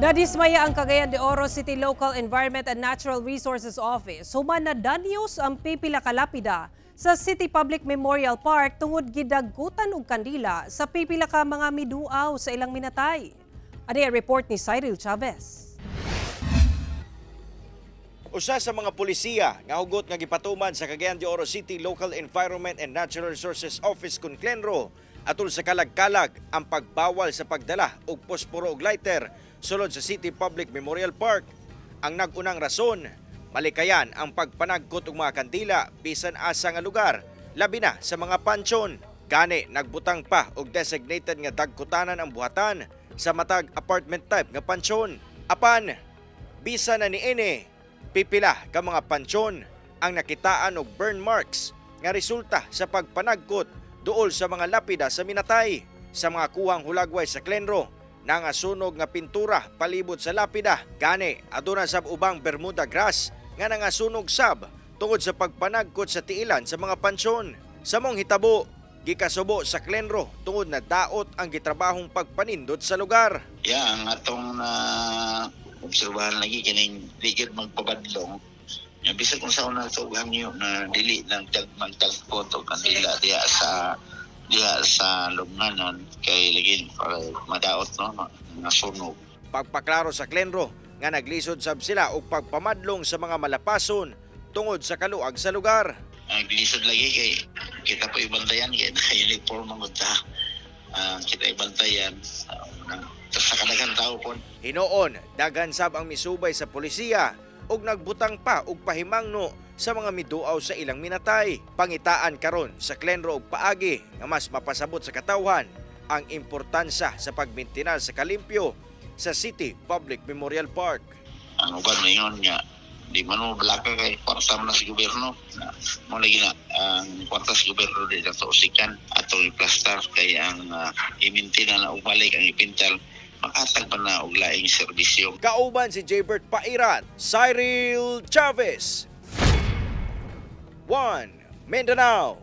Nadismaya ang Cagayan de Oro City Local Environment and Natural Resources Office human nadanyos ang pipila ka lapida sa City Public Memorial Park tungod gidagkutan og kandila sa pipila ka mga miduaw sa ilang minatay. Ani ang report ni Cyril Chavez. Usa sa mga pulisiya nga hugot nga gipatuman sa Cagayan de Oro City Local Environment and Natural Resources Office kun Clenro atol sa kalag-kalag ang pagbawal sa pagdala og posporo og lighter sulod sa City Public Memorial Park. Ang nag-unang rason, malikayan ang pagpanagkot og mga kandila bisan asa nga lugar, labi na sa mga pansyon. Gani nagbutang pa og designated nga dagkutanan ang buhatan sa matag apartment type nga pansyon. Apan bisan na niini, pipila ka mga pansyon ang nakitaan og burn marks nga resulta sa pagpanagkot duol sa mga lapida sa minatay. Sa mga kuhang hulagway sa Clenro, nangasunog nga pintura palibot sa lapida. Gani, aduna sab ubang Bermuda grass nga nangasunog sab tungod sa pagpanagkot sa tiilan sa mga pansyon. Sa maong hitabo, gikasubo sa Clenro tungod na daot ang gitrabahong pagpanindot sa lugar. Yeah, ang atong na obserbahan lagi kining di gyud magpabadlong. Nga bisag kung sa una tughang niyo na dili lang tag magtagpot og kandila diha sa lubnganan kay lagi para madaot, no, nasunog. Pagpaklaro sa Clenro nga naglisod sab sila og pagpamadlong sa mga malapason tungod sa kaluag sa lugar. Naglisod lagi kay kita po ibantayan kay naka-uniform man gud ta. Ah, kita ibantayan sa kadaghan tao po. Hinuon, daghan sab ang misubay sa polisiya ug nagbutang pa og pahimangno sa mga miduaw sa ilang minatay. Pangitaan karon sa Clenro og paagi nga mas mapasabot sa katawhan ang importansya sa pagmintinar sa kalimpyo sa City Public Memorial Park. Ang uban ngayon nga di man mo blaka kay kwarta man na sa gobyerno na mo lagi na ang kwarta sa gobyerno di na to usikan atong i-plaster kay ang i-maintain na og balik ang ipintal, makatag pa na og laing serbisyo. Kauban si Jaybert Pairat, Cyril Chavez. 1 Mindanao.